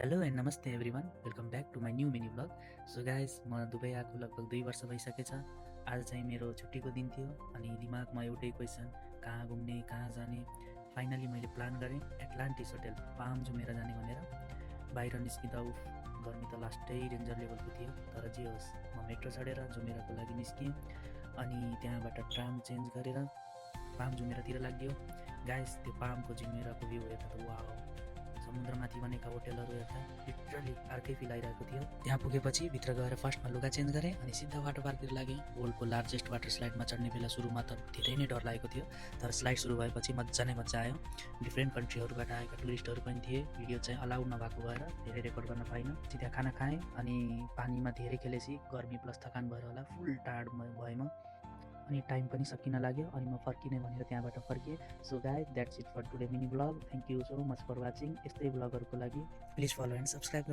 Hello and नमस्ते everyone, welcome back to my new mini vlog. So guys, म Dubai आएको लगभग 2 वर्ष भइसकेछ। आज चाहिँ मेरो छुट्टीको दिन थियो अनि दिमागमा एउटै क्वेसन, कहाँ घुम्ने, कहाँ जाने। फाइनली मैले प्लान गरेँ एटलान्टिस होटल पाम जुमेर जाने भनेर। बाहिर निस्किँदा गर्मी त लास्टै डेन्जर लेभलको थियो, तर जे होस् म मेट्रो चढेर जुमेराको लागि निस्किएँ अनि त्यहाँबाट ट्राम चेन्ज गरेर पाम जुमेरातिर लाग्यो। गाइस, त्यो पामको जुमेराको भ्यू हेर्दा त वाउ, समुद्रमाथि बनेका होटेलहरू हेर्दा लिटरली अर्कै फिल आइरहेको थियो। त्यहाँ पुगेपछि भित्र गएर फर्स्टमा लुगा चेन्ज गरेँ अनि सिधा वाटर पार्कतिर लागेँ। वर्ल्डको लार्जेस्ट वाटर स्लाइडमा चढ्ने बेला सुरुमा त धेरै नै डर लागेको थियो, तर स्लाइड सुरु भएपछि मजा आयो। डिफ्रेन्ट कन्ट्रीहरूबाट आएका टुरिस्टहरू पनि थिए। भिडियो चाहिँ अलाउड नभएको भएर धेरै रेकर्ड गर्न पाइनँ। सिधा खाना खाएँ अनि पानीमा धेरै खेलेपछि गर्मी प्लस थकान भएर होला फुल टायर्ड भएँ म अनि टाइम पनि सकिन लाग्यो अनि म फर्किने भनेर त्यहाँबाट फर्किएँ। So guys, that's it for today mini vlog. Thank you so much for watching. यस्तै ब्लगहरूको लागि प्लिज फलो एन्ड सब्सक्राइब